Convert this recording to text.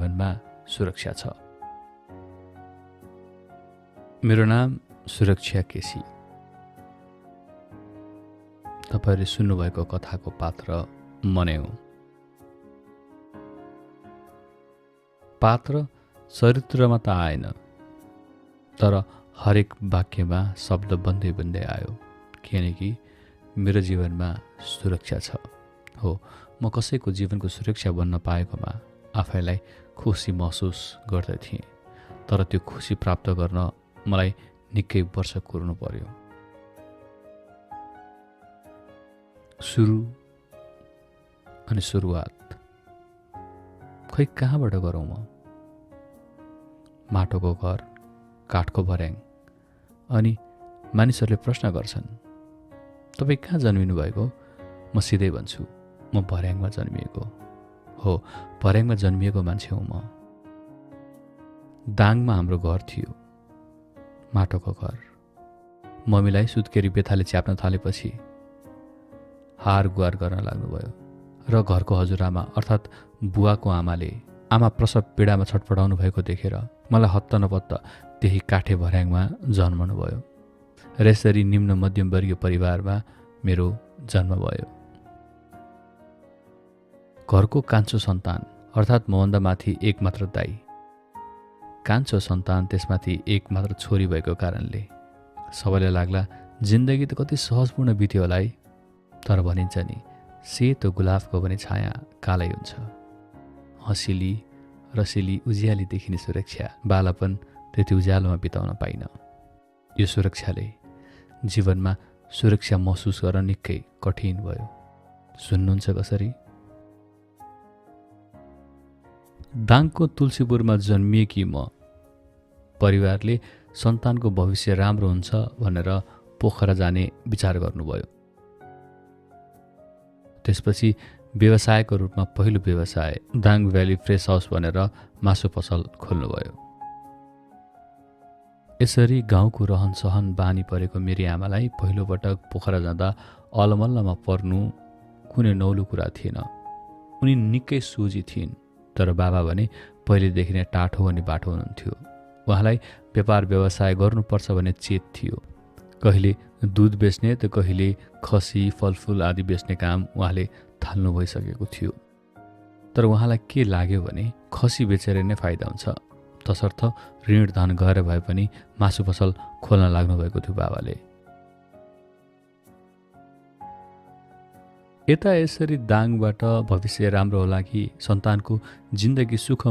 जीवनमा सुरक्षा छ। मेरो नाम सुरक्षा केसी। तपाईहरुले सुन्नुभएको कथाको पात्र म नै हुँ। पात्र चरित्रमा त आएन, तर हरेक वाक्यमा शब्द बन्दै बन्दै आयो, किनकि मेरो जीवनमा सुरक्षा छ। हो, म कसैको जीवनको सुरक्षा बन्न पाएकोमा आफैलाई खुसी महसुस गर्दथेँ, तर त्यो खुसी प्राप्त गर्न मलाई निकै वर्ष कुर्नु पर्यो। सुरु अनि सुरुवात खै कहाँबाट गरौँ म? माटोको घर, काठको भर्याङ, अनि मानिसहरूले प्रश्न गर्छन्, तपाईँ कहाँ जन्मिनु भएको? म सिधै भन्छु, म भर्याङमा जन्मिएको हो। भर्याङमा जन्मिएको मान्छे हुँ म। दाङमा हाम्रो घर थियो, माटोको घर। मम्मीलाई सुत्केरी बेथाले च्याप्न थालेपछि हार गुहार गर्न लाग्नुभयो र घरको हजुरआमा अर्थात् बुवाको आमाले आमा प्रसव पीडामा छटपटाउनु भएको देखेर मलाई हत्त नपत्त त्यही काठे भर्याङमा जन्मनु भयो र यसरी निम्न मध्यमवर्गीय परिवारमा मेरो जन्म भयो। घरको कान्छो सन्तान अर्थात् मभन्दा माथि एकमात्र दाइ, कान्छो सन्तान त्यसमाथि एकमात्र छोरी भएको कारणले सबैलाई लाग्ला जिन्दगी त कति सहजपूर्ण बित्यो होला है। तर भनिन्छ नि, सेतो गुलाबको पनि छाया कालै हुन्छ। हँसिली रसिली उज्याली देखिने सुरक्षा बालापन त्यति उज्यालोमा बिताउन पाइन। यो सुरक्षाले जीवनमा सुरक्षा महसुस गर्न निकै कठिन भयो। सुन्नुहुन्छ कसरी? दाङको तुलसीपुरमा जन्मिएकी म परिवारले सन्तानको भविष्य राम्रो हुन्छ भनेर पोखरा जाने विचार गर्नुभयो। त्यसपछि व्यवसायको रूपमा पहिलो व्यवसाय दाङ भ्याली फ्रेस हाउस भनेर मासु पसल खोल्नुभयो। यसरी गाउँको रहन सहन बानी परेको मेरी आमालाई पहिलोपटक पोखरा जाँदा अलमल्लमा पर्नु कुनै नौलो कुरा थिएन। उनी निकै सोझी थिइन्, तर बाबा भने पहिलेदेखि नै टाठो अनि बाठो हुनुहुन्थ्यो। उहाँलाई व्यापार व्यवसाय गर्नुपर्छ भन्ने चेत थियो। कहिले दुध बेच्ने त कहिले खसी फलफुल आदि बेच्ने काम उहाँले थाल्नु भइसकेको थियो। तर उहाँलाई के लाग्यो भने खसी बेचेर नै फाइदा हुन्छ, तसर्थ ऋण धन गएर भए पनि मासु पसल खोल्न लाग्नुभएको थियो बाबाले। यता यसरी दाङबाट भविष्य राम्रो होला कि सन्तानको जिन्दगी सुख